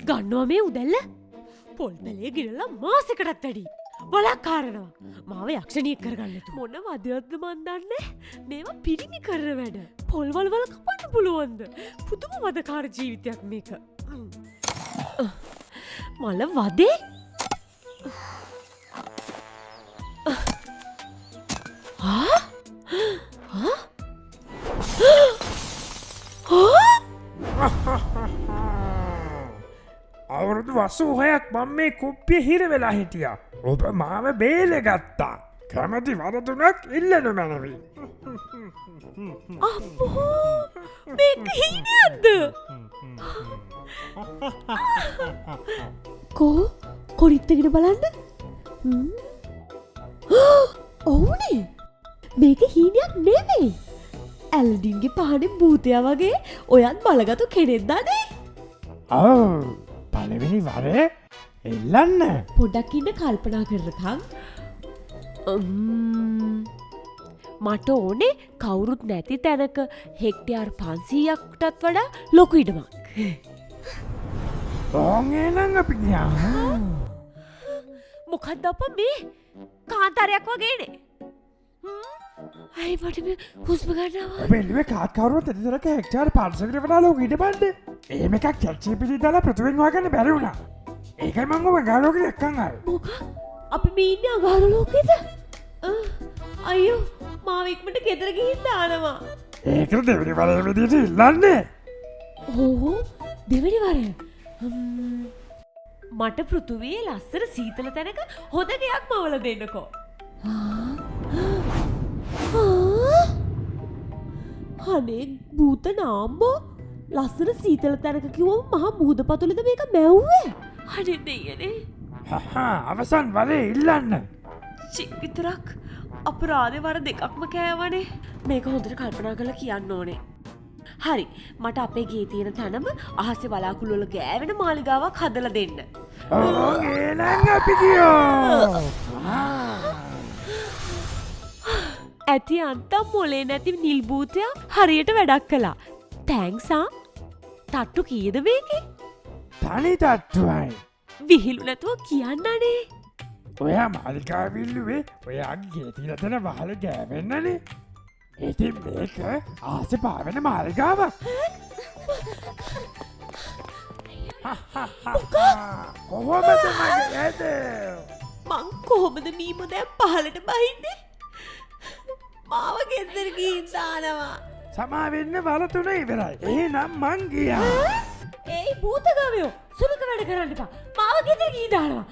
ගන්නවා මේ උදැල්ල. පොල් පැලේ ගිරලා මාසෙකටත් වැඩි. වලක් කාරනවා. මාව යක්ෂණියෙක් කරගන්න තු. මොන වදයක්ද මන් දන්නේ? මේවා පිරිමි කරන වැඩ. පොල් වල වල කපන්න පුළුවන්ද? පුදුම වදකාර ජීවිතයක් මේක. මල වදේ? ආ? ආ? අවුරුදු 86ක් මම මේ කුප්පිය හිර වෙලා හිටියා. ඔබ මාව බේරගත්තා. කැමති වර තුනක් ඉල්ලනු මැනවි. අම්මෝ, මේක හීනයක්ද? කෝ කොරිත්තගෙන බලන්න. ඔව්නේ, මේක හීනයක් නෙවෙයි. ඇලඩින්ගේ පහනේ භූතයා වගේ ඔයත් බලගතු කෙනෙක් දනේ. ඔව්, පළවෙනි වරේ එල්ලන්න. පොඩ්ඩක් ඉන්න කල්පනා කරනකම්. මට ඕනේ කවුරුත් නැති තැනක හෙක්ටයාර් 500ක්ටත් වඩා ලොකු ඉඩමක්. ඕන් එහෙනම් අපි ගියා. මොකද්ද අප්පා මේ? කාන්තාරයක් වගේනේ. අයි මට මේ හුස්ම ගන්න අමාරුයි. ඔබ එළුවේ කාත් කවුරුවත් ඇති තරක හෙක්ටයාර් 500කට වඩා ලොකු ඉඩමක්ද? එහෙම එකක් චැට් ජීපීටී දාලා පෘථිවියෙන් හොයාගන්න බැරි වුණා. ඒකයි මං ඔබ අඟහරු ලෝකෙට එක්කන් ආවේ. මොකක්? අපි මේ ඉන්නේ අඟහරු ලෝකෙද? අයියෝ, මාව ඉක්මනට ගෙදර ගිහින් දානවා. ඒකට දෙවෙනි වරේ විදියට ඉල්ලන්නේ. ඔව්, දෙවෙනි වරේ. මට පෘථුවියේ ලස්සන සීතල තැනක හොඳ ගෙයක් මවලා දෙන්නකෝ. අනේ භූත නාම්බෝ, ලස්සන සීතල තැනක කිව්වම මහා මුහුද පතුලේද මේක මැව්වේ? අනේ දෙයියනේ. හහා, අවසන් වරේ ඉල්ලන්න. චි විතරක් අපරාධේ වර දෙකක්ම කෑවනේ. මේක හොඳට කල්පනා කරලා කියන්න ඕනේ. හරි, මට අපේ ගේ තියෙන තැනම අහසේ වලාකුළු වල ගෑවෙන මාලිගාවක් හදලා දෙන්න. ඔව්, එහෙනම් අපි ගියෝ. ඇති අන්තම් මොලේ නැති නිල් භූතයා හරියට වැඩක් කළා. Thanks ආ. තට්ටු කීයද මේකේ? තනි තට්ටුවයි. විහිළු නැතුව කියන්න අනේ. ඔයා මාලිගාව ඉල්ලුවේ ඔයාගේ ගේ තියෙන තැන වහල ගෑවෙන්නනේ. ඉතින් මේක ආසෙ පාවෙන මාලිගාවක්. කොහොමද මගේ ඇද? මං කොහොමද මීමෝ දැන් පහලට බහින්නේ? මාව ගෙදර ගිහින් දානවා. සමා වෙන්න වර තුන ඉවරයි. එහෙනම් මං ගියා. ඒයි භූත ගවයෝ, සුළුක වැඩ කරන්න එපා. මාව ගෙදර ගිහින් දානවා.